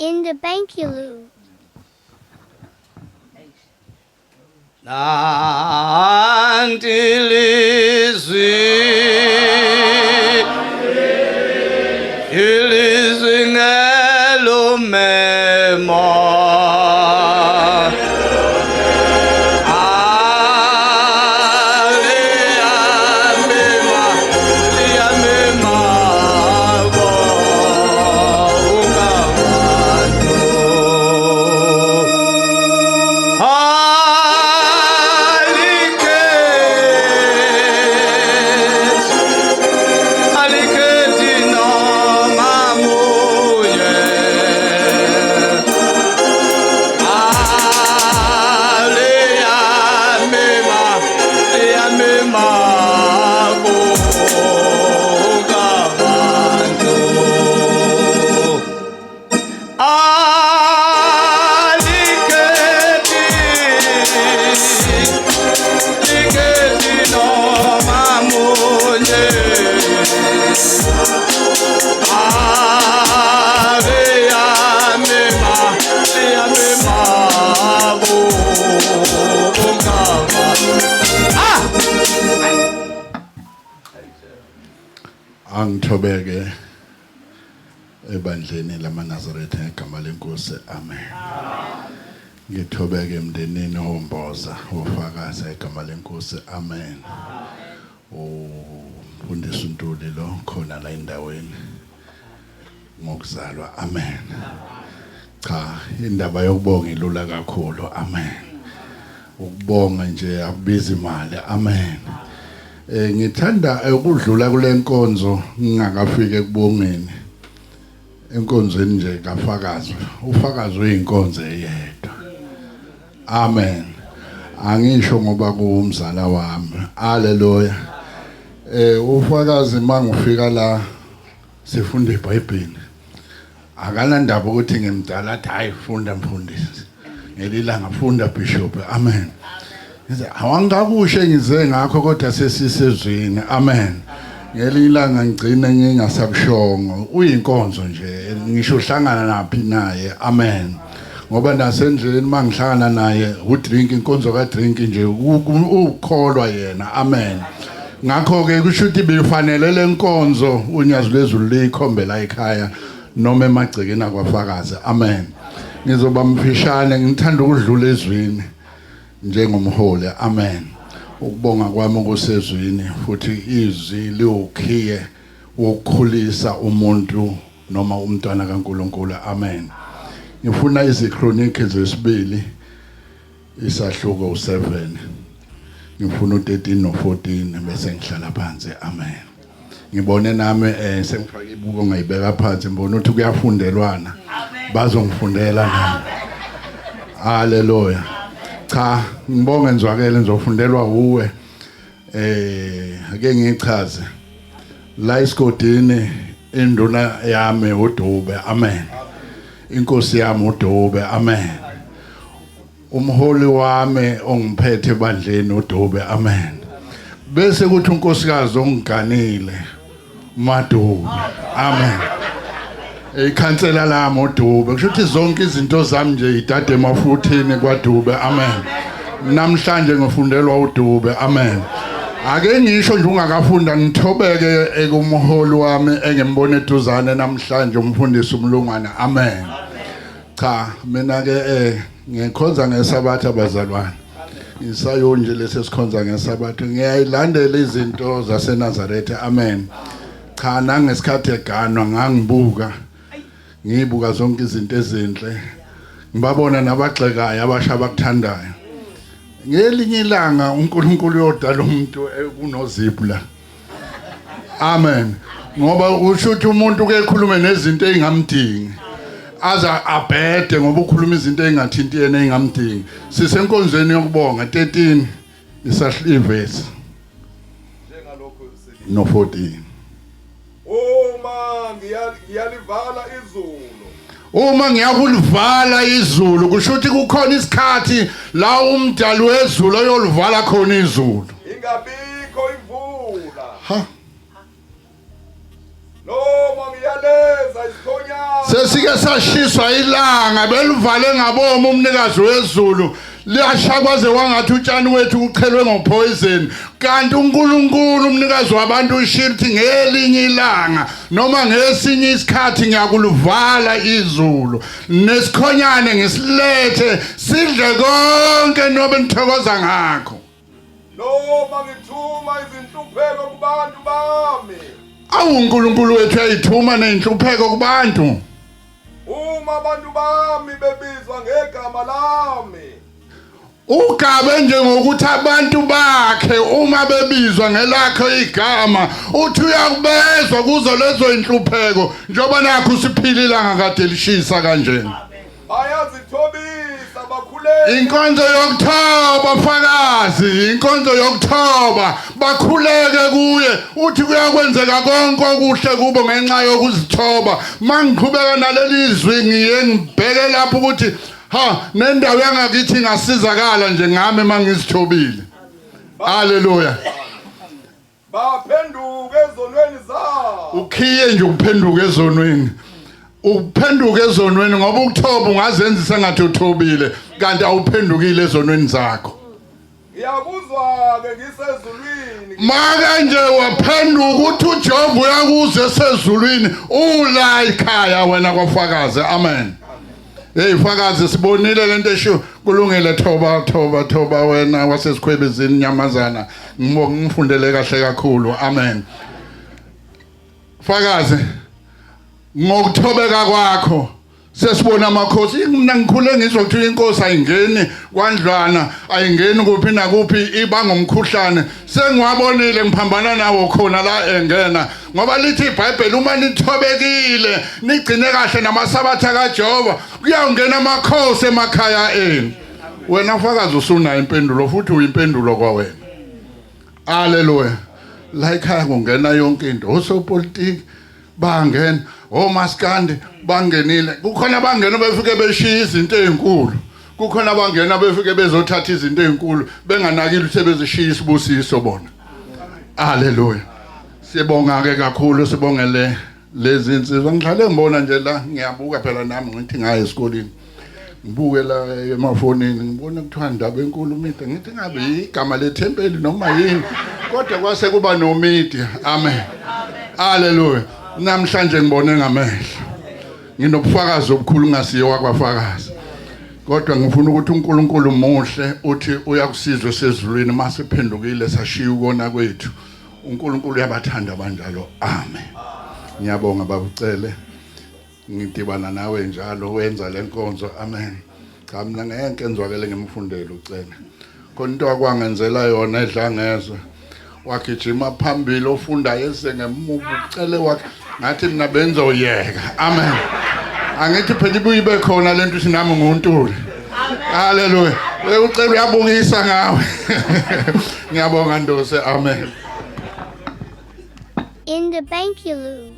In the Bankulu. Nanti ilizwi ilizwi ngelumemo Angithobeke ebandleni lamaNazaretha ngegama lenkosi, amen. Ngithobeke emndenini womboza wofakaza igama lenkosi, amen. Umfundisi uNtuli lo khona la endaweni ngokuzalwa, amen. Cha, indaba yokubonga ilula kakhulu, amen. Ukubonga nje akubiza imali, amen. Ngithanda ukudlula kule nkonzo ngingakafiki ekubongeni. Enkonzweni nje kafakazi, ufakazi uyinkonzo eyedwa, amen. Angisho ngoba kuwumzala wami, haleluya. Ufakazi mangifika la sifunda iBhayibheli, akanandaba ukuthi ngimdala, athi hayi funda mfundisi, ngelilanga funda bishop, amen. Ngize awangakusho ngize ngakho kodwa sesisezwini, amen. Ngelinye ilanga ngigcine ngingasakushongo, uyinkonzo nje ngisho uhlangana naphi naye, amen. Ngoba nasendleleni mangihlangana naye udrink, inkonzo ka drink nje ukholwa yena, amen. Ngakho ke kusho ukuthi bifanele lenkonzo unyazi lwezulu liyikhombela ekhaya noma emagcekeni akwafakazi, amen. Ngizoba mfishane, ngithanda ukudlula ezwini njengomholi, amen. Ukubonga kwami kusezwini, futhi izwi liwukhiye wokukhulisa umuntu noma umntwana kaNkuluNkulu, amen. Ngifuna iziKronike zesibili isahluko u7, ngifuna u13 no14 bese ngihlala phansi, amen. Ngibone nami sengifake ibuko ngayibeka phansi, ngibona ukuthi kuyafundelwana, bazongifundela nami, haleluya. Cha, ngibonge nzwakele, ngizofundelwa uwe. Ake ngichaze la esigodini, induna yami uDube, amen. Inkosi yami uDube, amen. Umholi wami ongiphethe ebandleni uDube, amen. Bese kuthi unkosikazi ongiganile uMadube, amen. Ikhansela lami uDube, kusho ukuthi zonke izinto zami nje idade emafuthini kwaDube, amen. Namhlanje ngifundelwa uDube, amen. Ake ngisho nje ungakafunda, ngithobeke ekumholi wami engimbona eduzane namhlanje, umfundisi umlungwana, amen. Cha, mina ke ngikhonza ngesabatha bazalwane, isayo nje lesi sikhonza ngesabatha, ngiyayilandela izinto zaseNazaretha, amen. Cha, nangesikhathi eganwa ngangibuka, ngibuka zonke izinto ezinhle, ngibabona nabagxekayo abasha abakuthandayo. Ngelinye ilanga uNkulunkulu uyodala umuntu kunoziphu la, amen. Ngoba usho ukuthi umuntu ke ekhulume nezinto ezingamdingi aza abhede, ngoba ukhuluma izinto ezingathinti yena, ezingamdingi. Sisenkonzweni yokubonga, 13 isahlivesi Njengalokhu sithi no 14. Uma ngiyalivala izulu, Uma ngiyakulivala izulu, kusho ukuthi kukhona isikhathi la umdali wezulu oyolivala khona izulu, ingabikho imvula, ha noma ngiyaleza isikhonyana. Sesike sashiswa ilanga belivale ngabomu umnikazi wezulu liyasha kwaze wangathi utshani wethu kuchelwe ngopoison kanti uNkulunkulu umnikazi wabantu ushilo ukuthi ngelinye ilanga noma ngesinye isikhathi ngiyakuluvala izulu nesikhonyane ngisilethe sidle konke nobe nithokoza ngakho. Noma ngithuma izinhlupheko kubantu bami. Awu uNkulunkulu wethu uyayithuma nezinhlupheko kubantu. Uma abantu bami bebizwa ngegama lami. Ugabe nje ngokuthi abantu bakhe uma bebizwa ngelakhe igama uthi uyakubezwa kuzo lezo inhlupheko njengoba nakho siphila ilanga kade lishisa kanjena. Bayazithobisa bakhuleke. Inkonzo yokuthoba fakazi, inkonzo yokuthoba bakhuleke kuye uthi kuyakwenzeka konke okuhle kubo ngenxa yokuzithoba. Mangiqhubeka naleli zwi ngiye ngibheke lapho ukuthi ha nendawo yangakithi ingasizakala nje ngami mangizithobile. Haleluya. Baphenduke ezonweni zabo. Ukhiye nje ukuphenduka ezonweni. Uphenduka ezonweni ngoba ukuthoba ungazenzisa ngathi uthobile kanti awuphendukile ezonweni zakho. Ngiyakuzwa-ke ngisezulwini. Maka nje waphenduka ukuthi uJehova uyakuza esezulwini ula ikhaya wena kwafakazi. Amen. Hey fakazi sibonile lento esho kulungile thoba thoba thoba wena wasesikhwebezini nyamazana ngifundele kahle kakhulu. Amen. Fakazi ngokuthobeka kwakho sesibona amakhosi mina ngikhule ngizwa kuthiwa inkosi ayingeni kwandlwana ayingeni kuphi nakuphi ibanga umkhuhlane sengiwabonile ngiphambana nawo khona la engena ngoba lithi iBhayibheli uma nithobekile nigcine kahle namasabatha kaJehova kuyawungena amakhosi emakhaya enu. Wena fakazi usunayo impendulo futhi uyimpendulo kwawena. Haleluya. La ekhaya kungena yonke into osopolitiki bangena omaskandi bangenile kukhona abangena befike beshiya izinto ezinkulu kukhona abangena befike bezothatha izinto ezinkulu benganakile ukuthi sebezishiya isibusiso bona. Haleluya. Sibonga ke kakhulu sibongele lezi insizwa ngihlale ngibona nje la ngiyabuka phela nami ngithi ngaye esikoleni ngibuke la emafonini ngibona kuthiwa ndaba enkulu media ngithi ngabe igama lethempeli noma yini kodwa kwase kuba no media. Amen. Haleluya. Namhlanje ngibone ngamehlo nginobufakazi obukhulu ngasiye wakwafakazi kodwa ngifuna ukuthi uNkulunkulu muhle uthi uyakusizwe sezulwini masiphendukile sashiya ukona kwethu. uNkulunkulu uyabathanda abanjalo. Amen. Ngiyabonga babucele ngidibana nawe njalo wenza lenkonzo. Amen. Cha mina ngeke ngizwakele ngimfundele ucele khona into akwangenzela yona edlangezwe wagijima phambili ofundayo esengemuva ucele wakhe ngathi mina benzoyeka. Amen. Angithi phela ibuye ibe khona lento uthi nami nguNtuli. Haleluya. Ucela uyabukisa ngawe. Ngiyabonga Ndose. Amen. In the Bankulu.